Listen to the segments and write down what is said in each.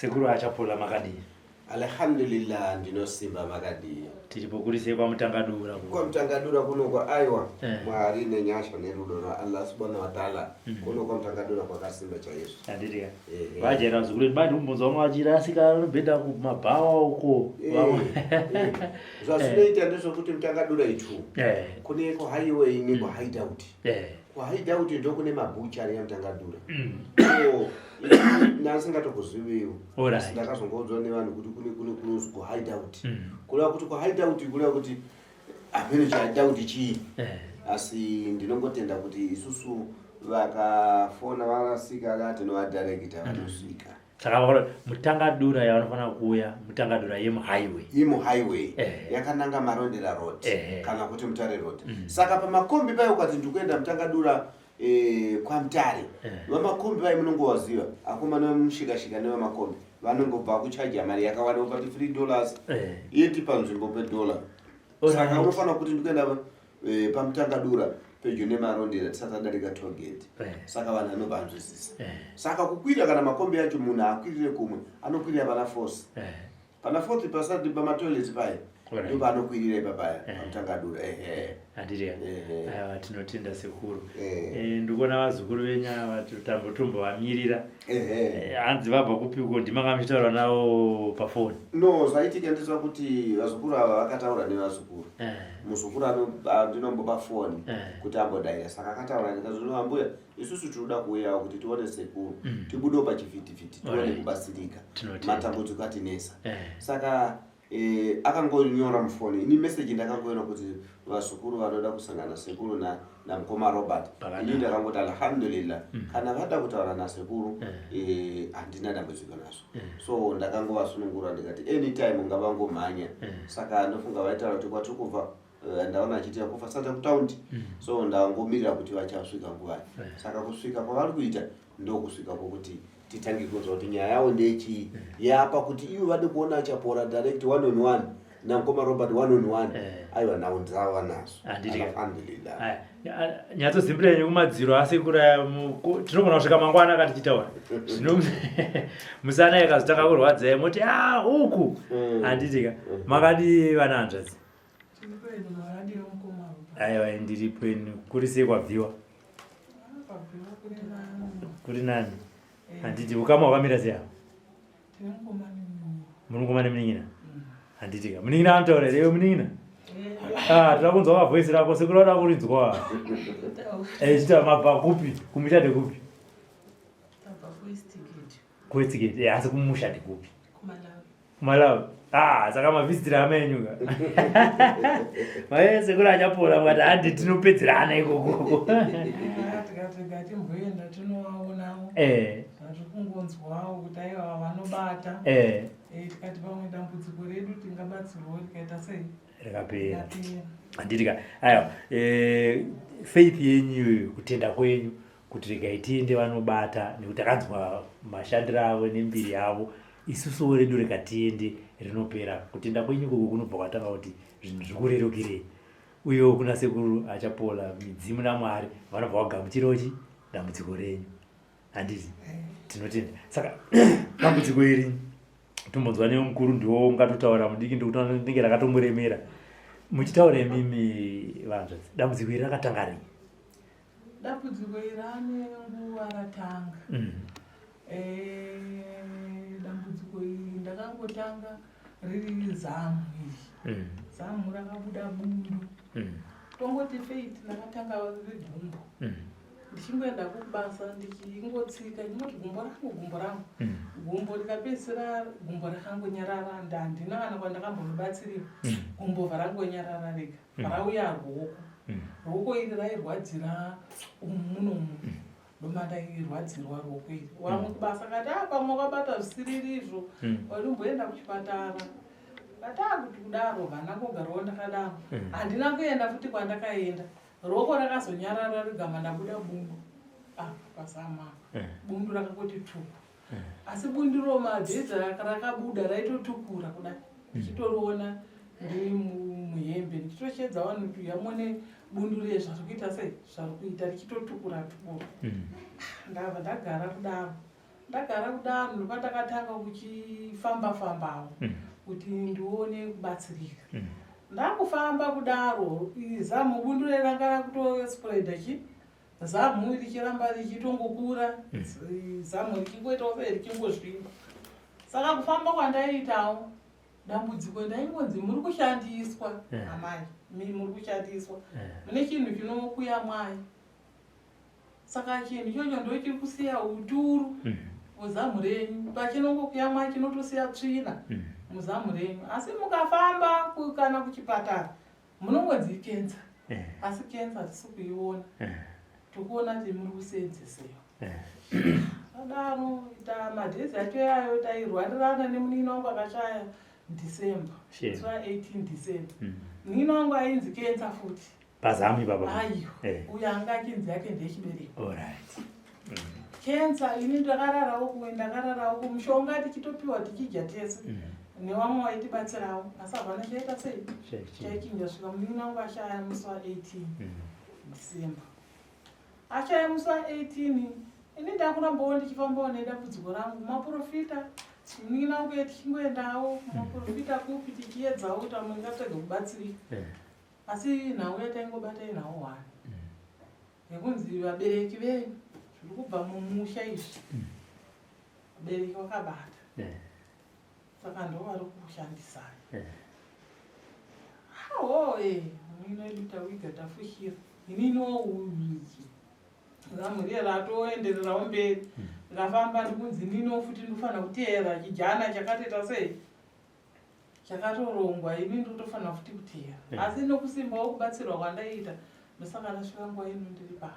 Sekuru Achapola, makadii? Alhamdulillah, ndinosimba, makadii? Tiripo. Kuri sei kwaMutangadura? KwaMutangadura kunoko, aiwa, Mwari nenyasha nerudo rwaAllah subhanahu wataala, kuno kwaMutangadura kwakasimba chaizvo. Handiti ka? Vajaira vazukuru vedu manje kumbonzwa vamwe vachirasika, vanobhedha kumabhawa uko. Zvazvinoita ndezvekuti Mutangadura itu kune kuhighway nekuhideout. Kuhideout ndokune mabutchery yaMutangadura. So ndasingatokuziviwo, asi ndakazongoudzwa nevanhu kuti kune kunonzi kuhideout. Kureva kuti kuhideout, kureva kuti hameno chihideout chii, asi ndinongotenda kuti isusu vakafona varasika ka, tinovadirecta, vanosvika. Saka vakaona Mutangadura yavanofanira kuuya, Mutangadura yemuhighway. Yemuhighway, yakananga Marondera Road kana kuti Mutare Road. Saka pamakombi payo, ukati ndikuenda Mutangadura, kwaMutare, vamakombi vai munongovaziva, akomana vemushikashika nevamakombi vanongobva kuchaja mari yakawanda, vobati $3, yeti panzvimbo pedollar. Saka unofanira kuti ndikuenda paMutangadura pedyo neMarondera, tisati tadarika tollgate. Saka vanhu vanobvanzwisisa. Saka kukwira kana makombi acho, munhu akwirire kumwe, anokwirira pana Force, pana Fourth, pasati pamatoilet paya, ndo paanokwirira ipapaya, paMutangadura, ehe. Handiti? Ehe. Aiwa, tinotenda sekuru. Ndikuona vazukuru venyu ava, tambotombovamirira. Hanzi vabva kupiko? Ndimanga muchitaura navo pafoni? No, zvaitika ndezvakuti vazukuru ava vakataura nevazukuru. Muzukuru ndinombopa foni kuti ambodaira, saka akataura, ndikati, "No, ambuya, isusu tinoda kuuyawo kuti tione sekuru, tibudewo pachivhitivhiti, tione kubatsirika." Tinotenda. Matambudziko atinesa. Saka akangonyora mufoni, ini meseji ndakangoona kuti vazukuru vanoda kusangana sekuru namukoma Robert. Pakanaka. Ini ndakangoti alhamdulillah, kana vada kutaura nasekuru, handina dambudziko nazvo. So ndakangovasunungura, ndikati anytime ngavangomhanya. Saka ndofunga vaitaura kuti kwatiri kubva, ndaona achiti yakufa sata kutaundi, so ndangomirira kuti vachasvika nguvai. Saka kusvika kwavari kuita ndokusvika kwokuti titange kunzwa kuti nyaya yavo ndechii yapa kuti ivo vade kuona Achapora direct, one on one, namukoma Robert one on one. Aiwa, nhau dzava nazo. Handiti ka? Alhamdulillah. Aya, nyatsozimbira yenyu kumadziro asekuru aya, tinogona kusvika mangwana katichitaura zvino. Musana ikazotanga kurwadzai, moti a uku. Handiti ka? Makadi, vana hanzvadzi? Aiwa, ndiripo ini. Kuri sei kwabviwa? Kuri nani, handiti? Ukama hwakamira sei apa? Munongoma nemunin'ina, handiti ka? Munin'ina anotaura here iwe, munin'ina? Ah, toda kunzwa kavoice rako, sekuru vada kurinzwa. Chita mabva kupi? Kumusha ndekupi? KuWestgate, asi kumusha ndekupi? KuMalawi. Ah, saka mavhizitira hama yenyu ka. Maye sekuru Achapora, mukati handi tinopedzerana ikokoko. Tikatega timboenda tinovaonawo. Zvazvi kungonzwawo kuti aiwa, vanobata. Tikati pamwe dambudziko redu tingabatsirwawo, tikaita sei? Rikapera. Rikapera. Handiti ka? Aiwa, faith yenyu iyoyo, kutenda kwenyu kuti regai tiende, vanobata, nekuti takanzwa mashandiro avo nembiri yavo, isusuwo redu rikatiende rinopera. Kutenda kwenyu ikoko kunobva kwatanga kuti zvinhu zvikurerukirei, uyewo kuna sekuru Achapola, midzimu naMwari vanobva vagamuchirawo chi dambudziko renyu, handiti? Tinotenda. Saka dambudziko iri tombonzwa nemukuru, ndiwo ungatotaura, mudiki ndikuti rinenge rakatomuremera. Muchitaura imimi, vanzvadzi, dambudziko iri rakatanga rini? Dambudziko iri ane nguva ratanga. Dambudziko iri ndakangotanga riri zamu iri. Zamu rakabuda bundu. Tongoti faith, ndakatanga riri gumbo. Ndichingoenda kubasa, ndichingotsika, ndinoti gumbo rangu, gumbo rangu. Gumbo rikapedzisira, gumbo rakangonyarara. Handina kana kwandakambonibatsiriwa. Gumbo bva rangonyarara rega. Rauya ruoko. Ruoko iri rairwadzira umu munomu. Ndomandairwadzirwa ruoko iri. Vamwe kubasa kati, "A, pamwe wakabata zvisiriri izvo." Wainomboenda kuchipatara. Kataa kuti kudaro, vandangogarawo ndakadaro. Handina kuenda futi kwandakaenda. Ruoko rakazonyarara rigama ndabuda bundu. Apa pazamu apa. Bundu rakangoti tuku. Asi bundiro madhedza rakabuda raitotukura kudai. Ndichitoriona ndiri muhembe, ndichitoshedza vanhu kuti yamone bundu riye zvari kuita sei, zvari kuita, richitotukura tukura. Ndabva ndagara kudaro. Ndagara kudaro ndopandakatanga kuchifamba fambawo kuti ndione kubatsirika. Ndakufamba kudaro zamu bundu ranga rakutospreada chi zamu richiramba richitongokura, zamu richingoitawo sei richingozvimba. Saka kufamba kwandaiitawo dambudziko ndaingonzi muri kushandiswa amai, muri kushandiswa, mune chinhu chinokuyamwai. Saka chinhu ichocho ndochiri kusiya uturu muzamu renyu, pachinongokuyamwai chinotosiya tsvina muzamu renyu. Asi mukafamba kana kuchipatara munongonzi ikensa, asi kensa hatisi kuiona, tikuona kuti muri kuseenzeseiwa. Sadaro ita madhezi acho yayo tairwarirana nemunin'ina wangu akashaya December, musi wa 18 December. Munin'ina wangu ainzi kensa futi pazamu ipapa. Aiwa, uyo anga achinzi yake ndeyechibereko. Alright. Kensa ini ndakararawo kuwe, ndakararawo kumushonga tichitopiwa tichidya tese newamwe waitibatsirawo, asi hapana chaita sei chaichinja. Svika munin'ina wangu ashaya musi wa 18 December. Ashaya musi wa 18, ini ndakurambawo ndichifambawo nedambudziko rangu maprofita. Munin'ina wangu tichingoendawo kumaprofita kupi tichiedzawo kuti amwe ndingatsvage kubatsirika, asi nhau yataingobata inhau hwani yekunzi vabereki venyu zviri kubva mumusha izvi, vabereki vakabata, saka ndo vari kushandisai. Hawo munin'ina wedu tawiga tafushira, ininiwo zamu riye ratoendererawo mberi. Ndikafamba ndikunzi ininiwo futi ndinofanira kuteera chijana chakatoita sei chakatorongwa, ini ndinotofanira futi kuteera. Asi nokusimbawo kubatsirwa kwandaiita, ndosaka ndasvika nguva ino ndiri pano.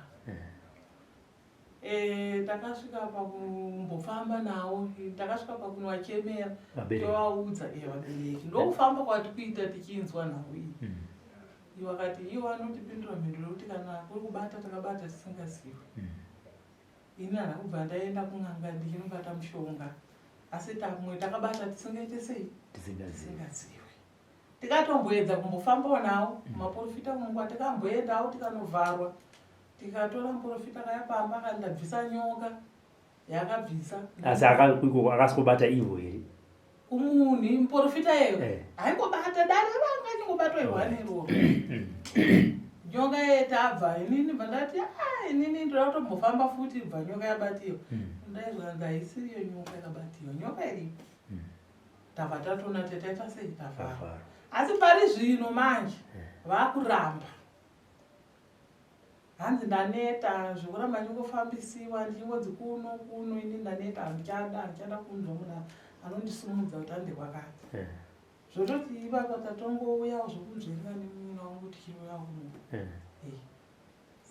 Takasvika pakumbofamba nawo, takasvika pakunovachemera, tovaudza vabereki ndokufamba kwati kuita tichinzwa nhau iyi. Ivo vakati ivo vanotipindura mhinduro yekuti kana kuri kubata takabata tisingazivi. Ini hana kubva ndaenda kun'anga ndichinobata mushonga, asi tamwe takabata tisingaite sei tisingazivi. Tikatomboedza kumbofambawo nawo maprofita kumungwa, tikamboendawo tikanovharwa, tikatora muprofita kaya pamba akandabvisa nyoka yaakabvisa. Asi akasikobata ivo here? Kumunhu muprofita yeyo haingobata dare vanga achingobatwa ihwani iroro nyoka yetabva. Inini bva ndati a inini ndoda kutombofamba futi bva nyoka yabatiwa. Ndaizvanzi haisiriyo nyoka yakabatiwa, nyoka iripo. Tabva tatoona tetaita sei tavharwa. Asi pari zvino manje vakuramba, hanzi ndaneta zvekuramba ndingofambisiwa ndichingonzi kuno kuno, ini ndaneta, handichada, handichada kunzwa munhu anondisumudza kuti ande kwakati. Zvototi ipapa tatongouyawo zvokunzvenga nemunin'ina wangu tichiuya kuno.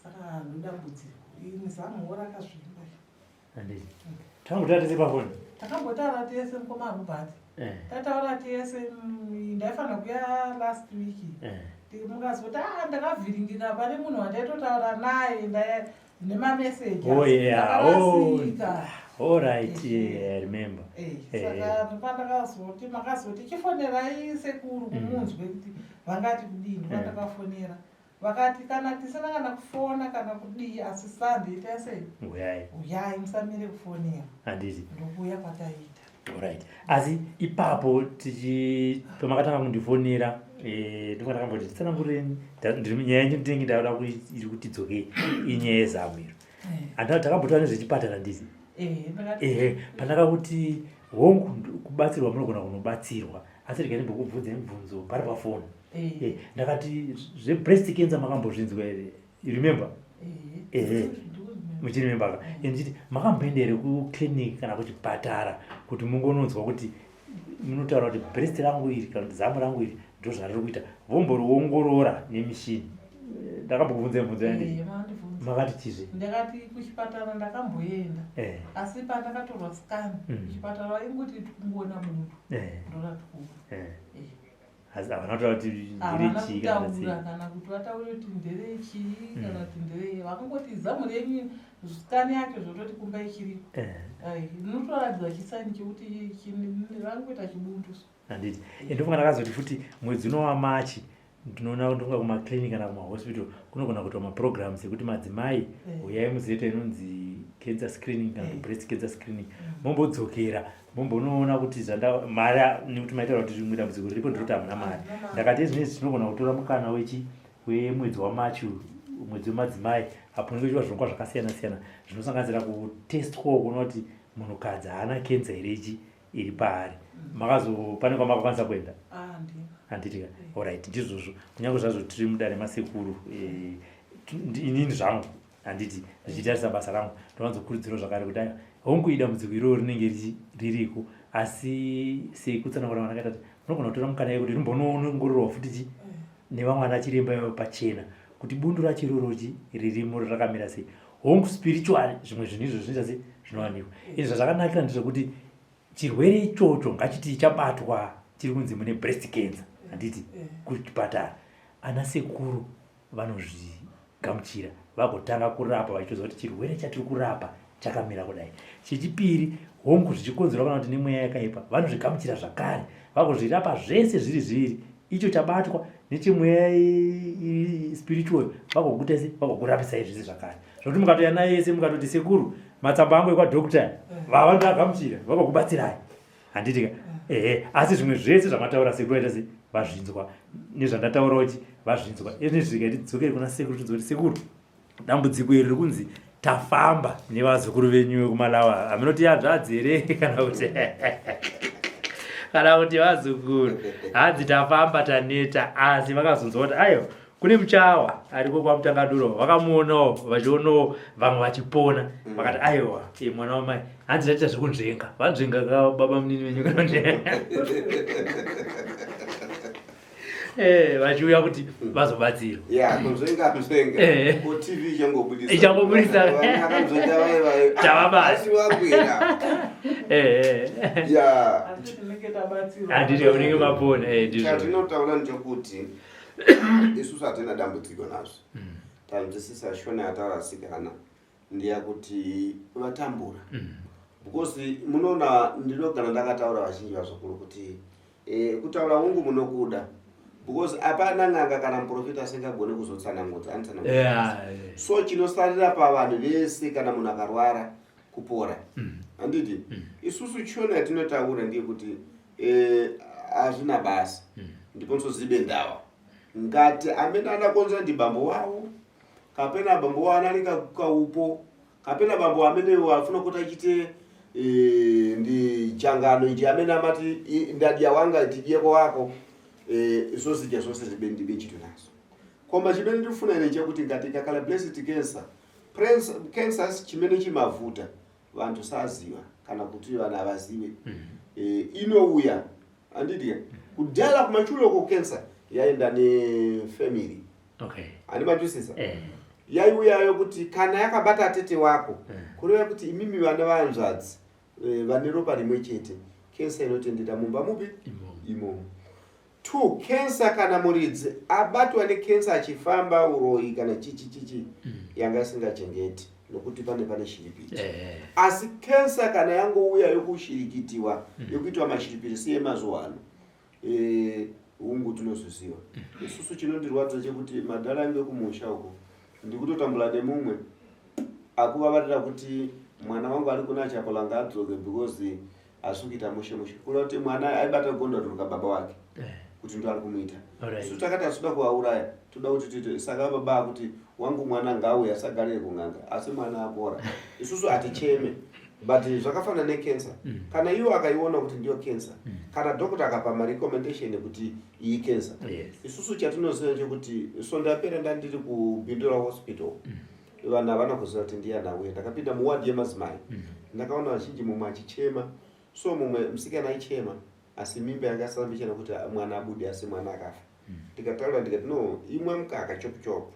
Saka ndodambudziko ini zamuwo rakazvimba. Handiti takambotaura tese pafoni? Takambotaura tese mukoma Robert. Tataura tese, ndaifanira kuya last week. Mukazoti a ndakavhiringika, pane munhu wandaitotaura naye nemameseji. Oh yeah, oh, all right, yeah, I remember. Saka pandakazoti makazoti chifonerai sekuru kumunzwe kuti vangati kudini, pandakafonera vakati kana tisina kana kufona kana kudii, asi Sunday itai sei? Uyai. Uyai, musamire kufonera. Handiti? Ndokuuya kwataita. Alright, asi ipapo tichi pamakatanga kundifonera, ndinga ndakamboti titsanangureni nyaya yenyu, ndinenge ndauda iri kuti dzokei inyaya yezamu iro. Handina takambotaura nezvechipatara ndisi ehe pandakakuti hongu kubatsirwa munogona kunobatsirwa, asi regai ndimbokubvunzai mubvunzo pari pafoni. Ndakati zvebreast cancer makambozvinzwa here? You remember? Ehe, muchiremember ka? Ndichiti makamboenda here kuclinic kana kuchipatara kuti mungononzwa kuti munotaura kuti breast rangu iri kana kuti zamu rangu iri ndo zvariri kuita, vomboriongorora nemishini? Ndakambokubvunzai mubvunzo yandi makati chizve? Ndakati kuchipatara ndakamboenda, asi pandakatorwa scan kuchipatara vaingoti tikungoona bundu ndoratikura. Asi havana kutaura kuti nderechii kana sei? Kana kuti vataure kuti nderechii kana kuti nderei, vakangoti zamu renyu scan yacho zvototi kumba ichiripo inotoratidza chisaini chekuti rangoita chibundu. Handiti? Ndofunga ndakazoti futi mwedzi uno waMarch. Ndinoona ndonga kumaclinic kana kumahospital kunogona kuitwa maprograms ekuti madzimai uyai muzoita inonzi cancer screening kana kuti breast cancer screening, mombodzokera mombonoona kuti zvanda mari nekuti maitaura kuti rimwe dambudziko riripo ndiroti hamuna mari. Ndakati izvinezvi tinogona kutora mukana wechi wemwedzi waMarch, mwedzi wemadzimai, apo unenge uchiwa zvirongwa zvakasiyana siyana zvinosanganisira kutestwawo kuona kuti munhukadzi haana kenza here ichi iri paari. Makazo pane kwamakakwanisa kuenda? Ah, ndina. Handiti ka? Alright, ndizvozvo. Kunyange zvazvo tiri mudare masekuru, inini zvangu handiti ndichitarisa basa rangu, ndovanzokurudzirawo zvakare kuti aiwa, hongu, idambudziko iroro rinenge ririko, asi sekutsanangura vanakaita kuti munogona kutora mukana yekuti rimbonoongororwa futi chi nevamwe ana chiremba ivayo pachena kuti bundu racho iroro chi ririmo rakamira sei. Hongu, spiritual zvimwe zvinhu izvo zvinoita sei, zvinowanikwa. Izvi zvazvakanakira ndezvekuti chirwere ichocho ngachiti chabatwa, chiri kunzi mune breast cancer, handiti? Kuchipatara ana sekuru vanozvigamuchira vagotanga kurapa vachitoziva kuti chirwere chatiri kurapa chakamira kudai. Chechipiri, hongu, zvichikonzerwa kana kuti nemweya yakaipa, vanozvigamuchira zvakare vagozvirapa zvese zviri zviri icho chabatwa nechemweya spiritual, vagokuita se vagokurapisai zvese zvakare, zvokuti mukatoya naye yese mukatoti, "Sekuru, matsamba angu ekwadoctor," vavanoagamuchira vagokubatsirai, handiti ka? Ehe, asi zvimwe zvese zvamataura sekuru aita se vazvinzwa, nezvandataurawo chi vazvinzwa. Izvi zvikaiti dzokere kuna sekuru tinzwa kuti, sekuru, dambudziko iri rikunzi tafamba nevazukuru venyu vekuMalawi, hamunoti hanzvadzi here kana kuti vazukuru, hanzi tafamba taneta, asi vakazonzwa kuti aiwa, kune muchawa ariko kwaMutangaduro, vakamuonawo, vachionawo vamwe vachipona, vakati aiwa, mwana wamai, hanzi taita zvekunzvenga, vanzvenga ka baba munini venyu kana kuti vachiuya kuti vazobatsirwa. Ya, kunzvenga nzvenga. Ko TV ichangobudisa. Ichangobudisa. Akanzvenga vai vai. Tavabata. Asi wagwira. Ya. Asi tinenge tabatsirwa. Handiti unenge mapona, ndizvo. Chatinotaura ndechekuti isusu hatina dambudziko nazvo. Tanzwisisa shona yataura sikana ndeyakuti vatambura, because munoona ndinogara ndakataura vazhinji vazukuru kuti kutaura ungu munokuda, because hapana n'anga kana muprofita asingagoni kuzotsanangudza, anotsanangudza. So chinosarira pavanhu vese kana munhu akarwara kupora, handiti? Isusu chiona yatinotaura ndeyekuti hazvina basa, ndiponso zibe ndawa ngati amene anakonza ndi bambo wawo, kapena bambo wawo anali kaupo, kapena bambo amenewo afuna kuti achite ndi changano ichi amene amati ndadya wanga tidyeko wako, zozidya zonse zibe ndibe ntchito nazo. Koma chimene ndikufuna ine chakuti ngati ikakhala breast cancer, cancers, chimene chimavuta vanthu saziva kana kuti vanhu havazive, inouya, handiti? Kudhara kumachuloko cancer yaenda nefamily. Handimatwisisa? Eh. Yaiuyayo kuti kana yakabata tete wako, kureva kuti imimi vana vanzvadzi vane ropa rimwe chete, cancer inotendera mumba mupi? Imomo. Imomo. Two, cancer kana muridzi abatwa necancer achifamba uroyi kana chichi chichi, yanga isingachengeti nokuti pane shiripiti. Asi cancer kana yangouya yokushirikitiwa, yokuitwa mashiripiti seyemazuva ano, hungu, tinozoziva isusu. Chinondirwadza chekuti madhara angu ekumusha uko ndikutotambura nemumwe akuvavarira kuti mwana wangu ari kuna Chapola ngaadzoke because asi kuita mushe mushe, kureva kuti mwana aibata gondo aturuka baba wake kuti ndo ari kumuita. Isu takati asitoda kuvauraya, toda kuti tiite saka baba akuti wangu mwana ngauye asagarire kun'anga, asi mwana apora, isusu haticheme. But zvakafanana necancer, kana iwo akaiona kuti ndiyo cancer, kana doctor akapa marecommendation ekuti iyi cancer, isusu chatinoziva chekuti svondo yapera ndandiri kuBindura Hospital, vanhu havana kuziva kuti ndiani auya. Ndakapinda muward yemadzimai, ndakaona vazhinji, mumwe achichema. So mumwe musikana aichema, asi mimba yanga asarambichena kuti mwana abude, asi mwana akafa. Ndikataura ndikati, "No, imwe mukaka chopu chopu."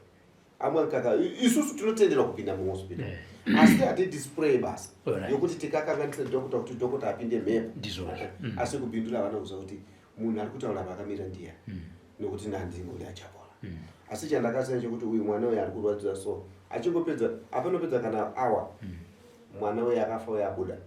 Amwe mukaka. Isusu tinotenderwa kupinda muhospital, asi hatidisplay basa yokuti tikakanganisa doctor kuti doctor apinde mhepo. Ndizvozvo. Asi kuBindura havana kuziva kuti munhu ari kutaura pakamira ndiya, nokuti nandingori aChapola. Asi chandakasiya chekuti uyu mwana uyu ari kurwadziwa, so achingopedza, apanopedza kana awa, mwana uyu akafa, uyu abuda,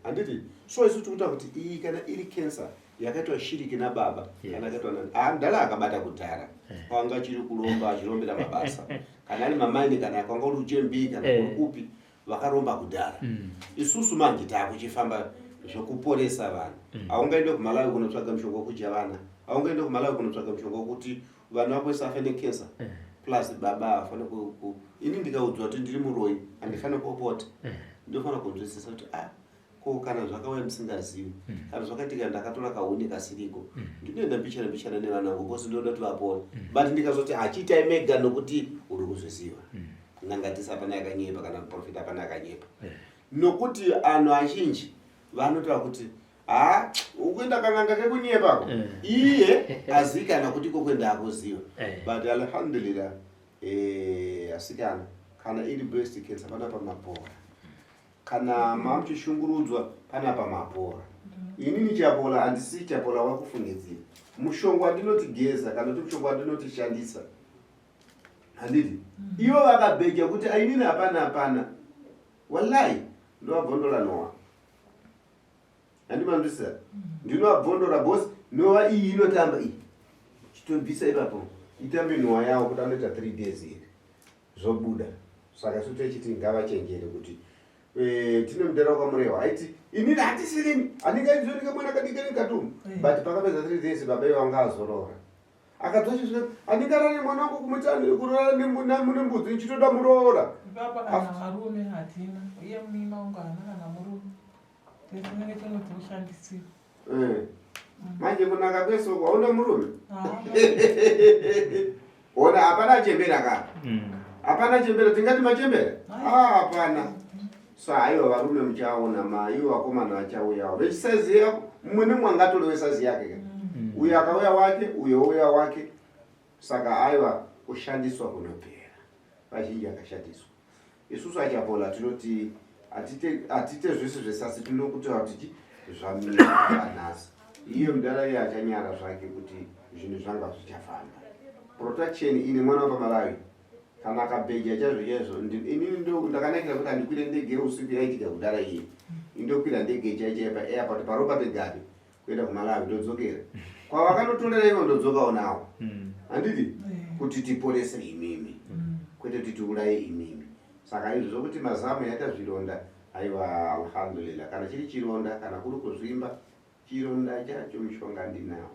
handiti? So isu tikuta kuti iyi kana iri cancer. Yakaitwa shiriki nababa kana yakaitwa nani? Ah, mdala akabata kudhara kwanga achiri kuromba achirombera mabasa kana ari mamaini kana kwanga uri uchembi kana kuri kupi vakaromba kudhara. Isusu manje taakuchifamba zvekuporesa vanhu. Haungaende kuMalawi kunotsvaga mushonga wekudya vana, haungaende kuMalawi kunotsvaga mushonga wekuti vana vako vese afe necancer. Plus baba havafane ini ndikaudzwa kuti ndiri muroyi handifane kupopota, ndinofanira kunzwisisa kuti ah, ko kana zvakauya ndisingazivi, kana zvakaitika ndakatora kahuni kasiriko, ndinoenda mbichana mbichana nevana vangu because ndinoda kuti vapore. But ndikazoti hachiitai mega nokuti uri kuzviziva, n'anga tisi hapana yakanyepa kana muprofita hapana akanyepa, nokuti anhu azhinji vanotaura kuti ha, ukuenda kan'anga kekunyepako, iye azikana kuti iko ndakuziva. But alhamdulillah, asikana, kana iri breast cancer panapa mapora, kana mamuchishungurudzwa panapa mapora. Inini Chapola handisi Chapola wakufungidzira. Mushonga wandinoti geza kana kuti mushonga wandinoti shandisa, handiti ivo vakabheja kuti ainini hapana hapana, wallahi ndovabvondola noa, handimandisisa, ndinovabvondora boss. Noa iyi inotamba iyi, chitobvisa ipapo itambe noa yawo kuti anoita 3 days here, zvobuda. Saka isu techiti ngavachenjere kuti tine mudhara wakamurewa aiti inini handisirini, handingaizonike mwana kadikani katumu. But pakapedza 3 days baba ivo anga azorora, akadzosvisva, handingarare mwana wangu kumuita kurara nembudzi, ichitoda muroora. Ipapa kana varume hatina, uye muima wangu haana kana murume, tinenge tongoti ushandisiwa. Manje kunaka kwesoko hauna murume, ona hapana chembera ka, hapana chembera, tingati machembera. Ah, hapana. So haiwa, varume muchaona ma ivo vakomana vachauyawo vechisaizi yako, mumwe nemumwe angatore saizi yake ka. Uyo akauya wake, uyo ouya wake. Saka aiwa, kushandiswa kunopera, vazhinji akashandiswa. Isusu aChapola tinoti hatite zvese zvesasi, tinokutaura kuti chi zvamira panhasi. Iye mudhara iye achanyara zvake kuti zvinhu zvanga zvichafamba. Protection ine mwana wapaMalawi kana akabheja chaizvo chaizvo. Inini ndakanakira kuti handikwire ndege usiku yaitika kudhara iye, indokwira ndege chaichai paairport paRobert Gabe kuenda kuMalawi, ndodzokera kwavakanotorera ivo, ndodzokawo nawo, handiti kuti tiporese imimi, kwete kuti tiuraye imimi. Saka izvo zvokuti mazamu yaita zvironda, aiwa, alhamdulillah, kana chiri chironda kana kuri kuzvimba chironda chacho, mushonga ndinawo,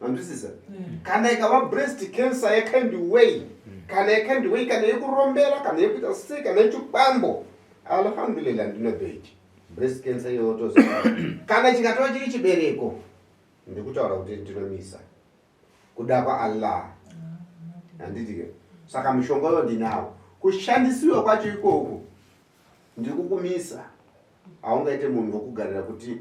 manzwisisa? Kana ikava breast cancer yekind way, kana yekind way, kana yekurombera, kana yekuita sei, kana yechikwambo, alhamdulillah, ndinobheji breast cancer iyoyo. Kana chikatova chiri chibereko, ndikutaura kuti ndinomisa kuda kwaAllah, handiti ke? Saka mishonga iyo ndinawo, kushandisiwa kwacho ikoko ndikukumisa. Haungaite munhu wokugarira kuti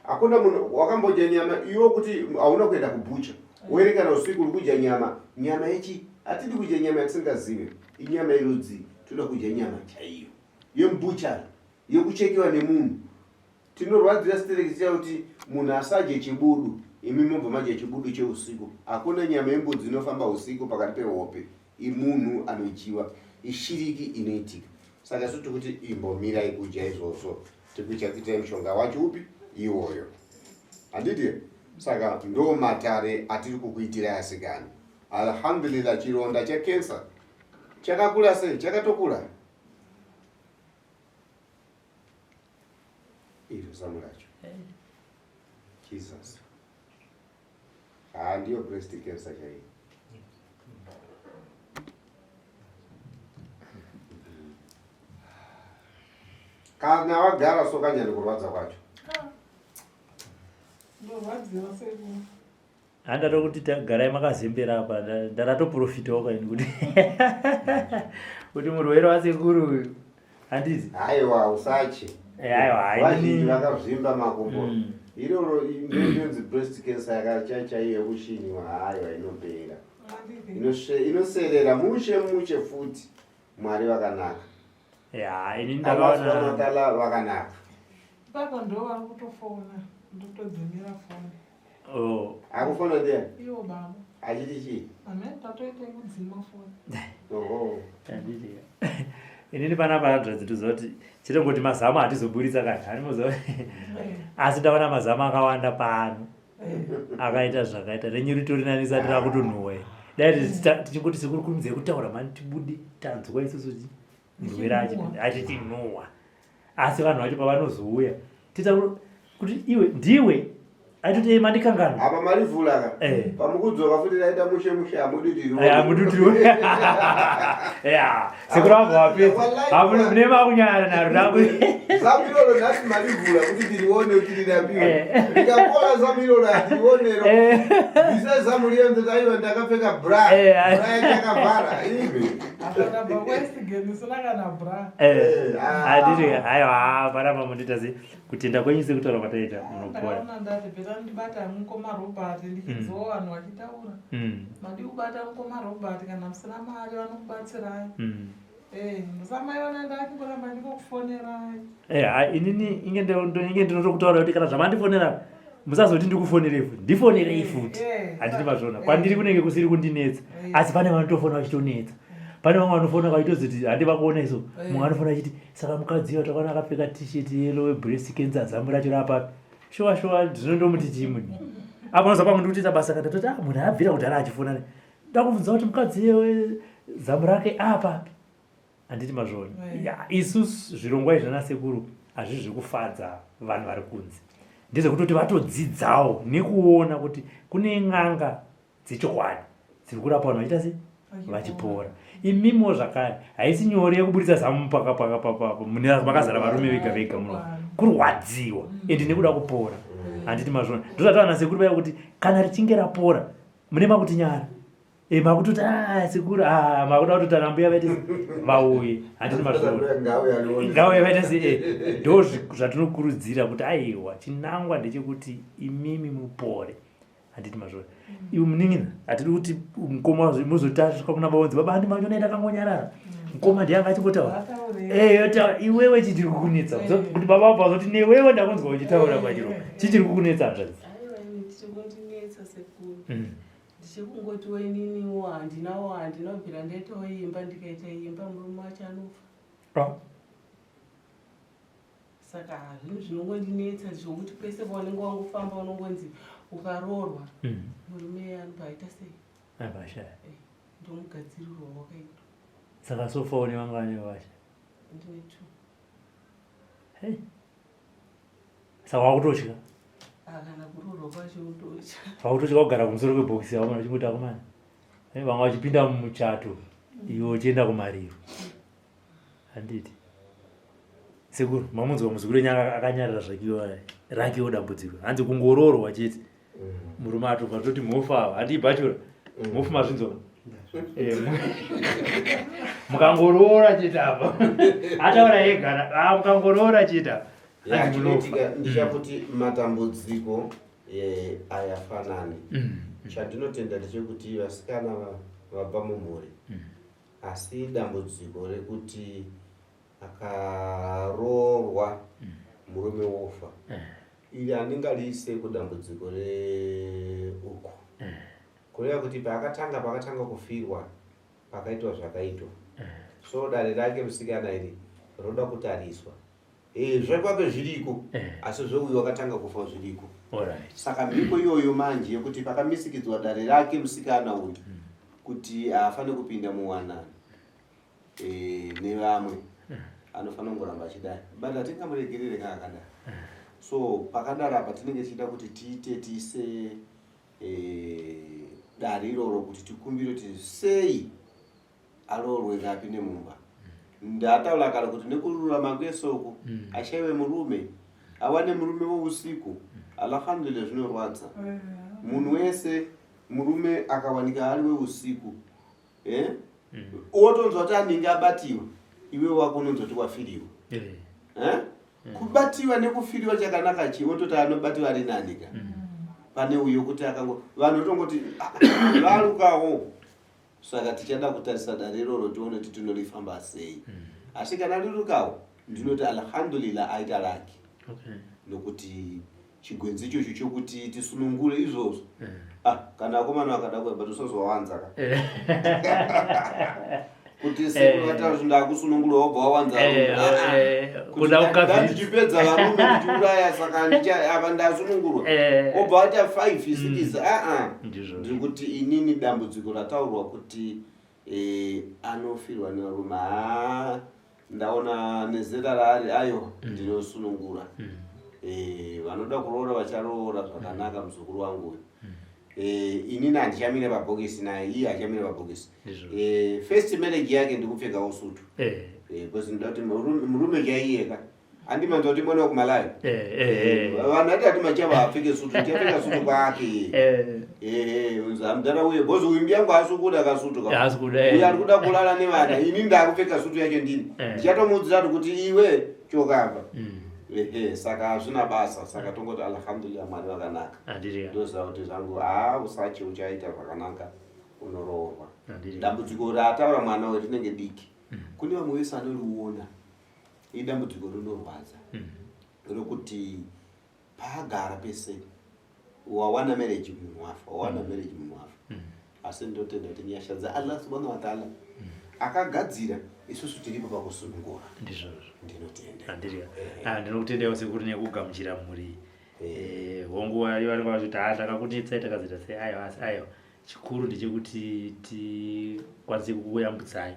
hakuna munhu wakambodya nyama iwo kuti hauna kuenda kubhucha woerekana usiku uri kudya nyama. Nyama yechi? Hatidi kudya nyama yatisingazive inyama yerudzi, toda kudya nyama chaiyo yemubuchari yekuchekiwa nemunhu. Tinorwadzira sitereki kuti munhu asadye chibudu, imi mobva madya chibudu cheusiku. Hakuna nyama yembudzi inofamba usiku pakati pehope, imunhu anodyiwa, ishiriki inoitika. Saka isu tikuti imbomirai kudya izvozvo, tikuchakuitai mushonga wacho upi iwoyo, handiti? Saka ndo matare atiri kukuitirai asikana. Alhamdulillah, chironda checancer chakakura sei? Chakatokura iro zamu racho. Jesus, ha, ndiyo breast cancer chaiyo. Kana wagara so kanjani kurwadza kwacho? Ndorwadziwa sekuru. Handatokuti garai makazembera apa, ndaratoprofitawo kaini kuti murwere wasekuru uyu, handizi? Haiwa, usache. Aiwa. Vazhinji vakazvimba makumbo. Iroro ndonzi breast cancer yakachaichaiyo yekushinyiwa. Haiwa, inopera. Handiti. Inoserera mushe mushe futi. Mwari vakanaka. Ya, ini Allah subhanahu ndakaona wa ta'ala vakanaka. Ipapo ndo vari kutofona, ndotodzimira foni. Oh, Akufona ndiani? Iwo baba. Achiti chii? Amen, tatoita kudzima foni. Oho. Handiti. Inini panapa hanzvadzi toziva kuti chete ngoti mazamu hatizoburitsa kani hanimoziva asi ndaona mazamu akawanda pano akaita zvakaita renyu ritori nani isati rakutonhuwa dai tichingoti sekuru kurumidzai kutaura mani tibude tanzwa isusu murwere achichinhuwa asi vanhu vacho pavanozouya tita kuti iwe ndiwe aitoti ei mandikanganwa apa marivhura ka eh. pamukudzoka futi taita mushe mushe hamudutiriwo eh, hamudutiriwo ya sekuru vangu wapedza mune makunyara naro raku zamiroro nhasi marivhura kuti tirione kuti rirapiwe eh. rikapora zamiroro hatirionero bvisa zamu riya ndotaiwa ndakapfeka bra bra yakavhara ive Handiti aiwa paramba mundiita sei kutenda kwenyu sekutaura kwataita munopora. Ndati beta ndibata mukoma Robert ndichinzwa vanhu vachitaura. Madi kubata mukoma Robert kana musina mari vanokubatsirai. Eh, musamaiona ndakungoramba ndingokufonerai. Eh, inini inge inge ndinotokutaura kuti kana zvamandifonera musazoti ndikufonerei futi ndifonerei futi eh, handiti mazvona eh. kwandiri kunenge kusiri kundinetsa eh. asi pane vanotofona vachitonetsa pane vamwe vanofona vachitozoti handi vakuona iso mumwe anofona achiti saka mukadzi iyo takaona akapfeka t-shirt yellow webreast cancer zamu racho rapapi shuwa shuwa ndinondomuti chii munhu apo unoza pamwe ndikutoita basa kana toti ah munhu abvira kudhara achifona ndakubvunza kuti mukadzi yewe zamu rake apapi Handiti mazviona? Ya, isu zvirongwa izvi nanasekuru hazvisi zvekufadza vanhu vari kunze. Ndezvekutoti vatodzidzawo nekuona kuti kune n'anga dzechokwadi dziri kurapa vanhu vachiita sei? Vachipora. Imimiwo zvakare haisi nyore yekuburitsa zamu mune makazara varume vega vega muno. Kurwadziwa ende nekuda kupora. Handiti mazviona? Ndozvataura nasekuru vaya kuti kana richinge rapora mune makutinyara. Eh, makutoti ah, sekuru ah, makuda kutoti ana mbuya vaite vauye handiti mazviona ngauye vaite se eh, ndo zvatinokurudzira kuti aiwa chinangwa ndechekuti imimi mupore handiti mazviona mm. iwe munin'ina hatidi kuti mukoma muzoti tasvika kuna baonzi baba handi macho naenda akangonyarara mm. mukoma ndiye anga achingotaura eh, iwewe chichiri kukunetsa kuti baba vabva vazoti newewe ndakunzwa uchitaura pachiro chichiri kukunetsa hanzvadzi Ndichikungotiwo ininiwo handinawo handina kubvira ndaitawo imba ndikaita imba murume wacho anofa. Ah. Saka zvinhu zvinongondinetsa zvokuti pese paunenge wangofamba unongonzi ukaroorwa mm. murume anobva aita sei? Abashaya. Eh, ndomugadzirirwa wakaitwa. Saka sofa une vangani vasha? Ndine two. Hey. Saka wakutotya? Ah, kana kuroorwa kwacho kutotya. Wakutotya kugara kumusoro kwebhokisi vakomana vachingoti akomana. Eh, vamwe vachipinda mumuchato iwe uchienda kumariro. Handiti. Sekuru, mamunzwa muzukuru wenyu akanyarara zvakiwa rakiwo dambudziko. Hanzi kungoroorwa chete. Murume atobva toti mhofu ava, handii bhachura. Mhofu mazvinzwa. Eh, mukangoroora chete apa. Ataura ega, ah mukangoroora chete apa. Ya, chinoitika ndechekuti matambudziko eh, ayafanani mm. chandinotenda ndechekuti vasikana vabva mumhuri mm. asi dambudziko rekuti akaroorwa mm. murume wofa eh. iri handingaliise kudambudziko reuku eh. kureva kuti paakatanga pakatanga kufirwa pakaitwa zvakaitwa so dare rake musikana iri roda kutariswa Eh, zvekwake zviriko eh. asi zveuyu wakatanga kufa zviriko. Saka mhiko iyoyo manje yekuti pakamisikidzwa dare rake musikana uyu mm. kuti haafaniri kupinda muwanano e, nevamwe mm. anofanira kungoramba achidai but hatingamuregerere ka akadai mm. so pakadaro apa tinenge tichida kuti tiite tiise e, dare iroro kuti tikumbire kuti sei aroorwe kapi nemumba ndataura kare kuti nekururama kwese uku mm. ashaiwe murume awane murume weusiku mm. alhamdulillah zvinorwadza mm. munhu wese murume akawanika ari weusiku eh? mm. wotonzwa kuti anenge abatiwa iwe wako unonzwa kuti wafiriwa eh. eh? mm. kubatiwa nekufiriwa chakanaka chii wototi anobatiwa ari nanika mm. pane uyo kuti akango vanhu votongoti ah, varukawo Saka tichada kutarisa dare iroro tione kuti tinorifamba sei. Mm. Asi kana rirukawo ndinoti alhamdulillah aita laki. Okay. Nokuti chigwenzi ichocho chokuti tisunungure izvozvo. Mm. Ah, kana akomana akada kuya but usazowanza ka. Eh. Kuti sekuru vataura kuti ndakusunungura wobva wawanza Eh, varume. Ah, ah. eh, Kuti kuda kukavhiri- ndichipedza varume ndichiuraya saka apa ndasunungurwa. Wobva waita 5 6 aa. Ndizvo. Ndiri kuti inini dambudziko rataurwa kuti anofirwa nevarume, haa ndaona nezera raari ayo ndinosunungura. Vanoda kuroora vacharoora zvakanaka muzukuru wangu uyu. Inini handichamire pabhokisi naye, iye hachamire pabhokisi. Ndizvo. First marriage yake ndikupfekawo sutu. Because ndoda kuti murume chaiyeka handimanzwa kuti mwana wekuMalawi. Vanhu ati ati machava apfeke sutu, ndichapfeka sutu kwake. Mudhara uye bhozi uyu mbiyangu haasi kuda kasutu ka. Haasi kuda, eh. Uyu ari kuda kulala nevana, ini ndakupfeka sutu yacho ndini. Ndichatomuudzira kuti iwe chokapa. Ehe, saka hazvina basa, saka tongoti alhamdulillah Mwari vakanaka. Handiri. Ndoziva kuti zvangu haa usache uchaita zvakanaka unoroorwa. Handiri. Dambudziko rataura mwana uyu rinenge diki. Kune vamwe vese anoriona. Idambudziko rinorwadza. Rokuti paagara pese wawana marriage munhu wafa, wawana marriage munhu wafa. Asi ndinotenda kuti nyasha dzaAllah subhanahu wa ta'ala akagadzira isusu tiripo pakusunungura. Ndizvozvo. Ndinotenda. Handiri. Ndinokutendaiwo sekuru nekugamuchira mhuri. Hongu vanenge vachiti haa takakunetsai takazoita sei, aiwa asi aiwa chikuru ndechekuti tikwanise kukuyambutsai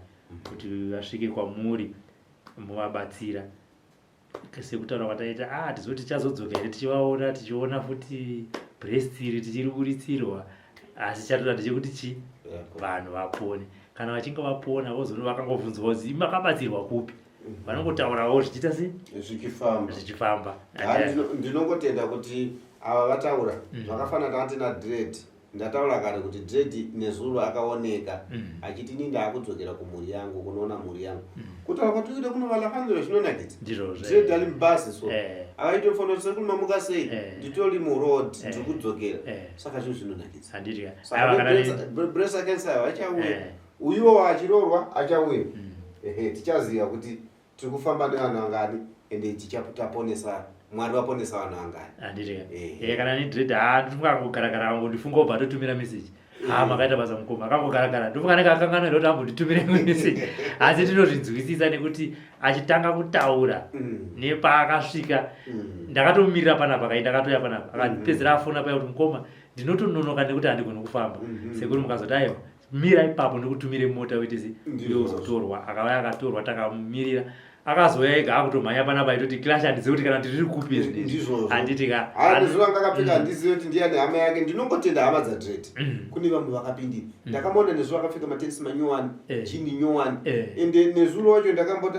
kuti vasvike kwamuri muvabatsira. Sekutaura kwataita, tizoti tichazodzoka here tichivaona, tichiona futi breast iri tichiriburitsirwa, asi chatoda ndechekuti chi vanhu vapone. Kana vachinge vapona vozono vakangobvunzwa kuti makabatsirwa kupi, vanongotaurawo zvichiita sei? Zvichifamba. Zvichifamba. Ndinongotenda kuti ava vataura zvakafanana tanga tina Dread. Ndataura kare kuti Dread nezuro akaoneka achiti ini ndaakudzokera kumhuri yangu kunoona mhuri yangu. Kutaura kwatikuita kuno alhamdulillah zvinonakidza. Ndizvozvo. Dread ari mubhazi so. Akaitofanira kuti sekuru mamuka sei? Nditori muroad, ndiri kudzokera. Saka zvinhu zvinonakidza. Handiri. Saka Ava kana breast cancer vachauya. Uyuwo achiroorwa achauya. Ehe, tichaziva kuti tiri kufamba nevanhu vangani ende tichaponesa Mwari vaponesa vanhu vangani. Handiri. Kana ni Dread, ndifunga akangogara-gara akangondifunga obva atotumira message. Makaita basa mukoma, akangogara-gara. Ndifunga anenge akanganwa kuti ambonditumire message. Asi tinozvinzwisisa nekuti achitanga kutaura nepaakasvika, ndakatomumirira panapa, kaenda akatouya panapa. Akapedzera afona paya kuti mukoma, ndinotononoka nekuti handigoni kufamba. Sekuru mukazoti aiwa, mira ipapo ndikutumire mota uite sei? Ndizvo. Ndozotorwa. Akauya akatorwa, takamumirira. Akazouya ega akutomhanya panapa aitoti clash handizivi kuti kana tiri kupi izvi. Ndizvozvo. Handiti ka. Haa, nezuro anga akapfeka handizivi kuti ndiani hama yake. Ndinongotenda hama dzaDread. Kune vamwe vakapindira. Ndakamuona nezuro akapfeka matenisi manyowani, jini nyowani. Ende nezuro wacho ndakamboti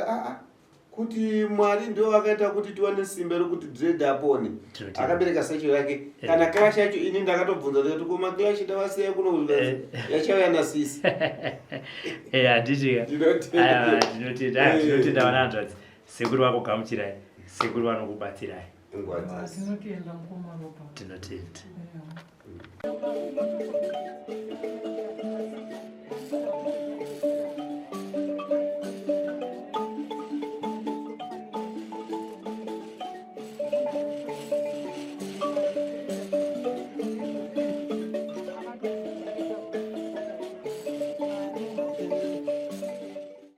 kuti Mwari ndio vakaita kuti tiwane simba rekuti Dread apone. Tinotenda. Akabereka sacho yake. Kana clash yacho ini ndakatobvunza ndikati ko maclash ndavasiya kuno kusvika yachauya nasisi. Handiti ka. Ndinotenda. Aiwa, ndinotenda. Ndinotenda vana hanzvadzi. Sekuru vakugamuchirai. Sekuru vanokubatsirai. Nguva dzese. Tinotenda mukoma Ropa. Tinotenda.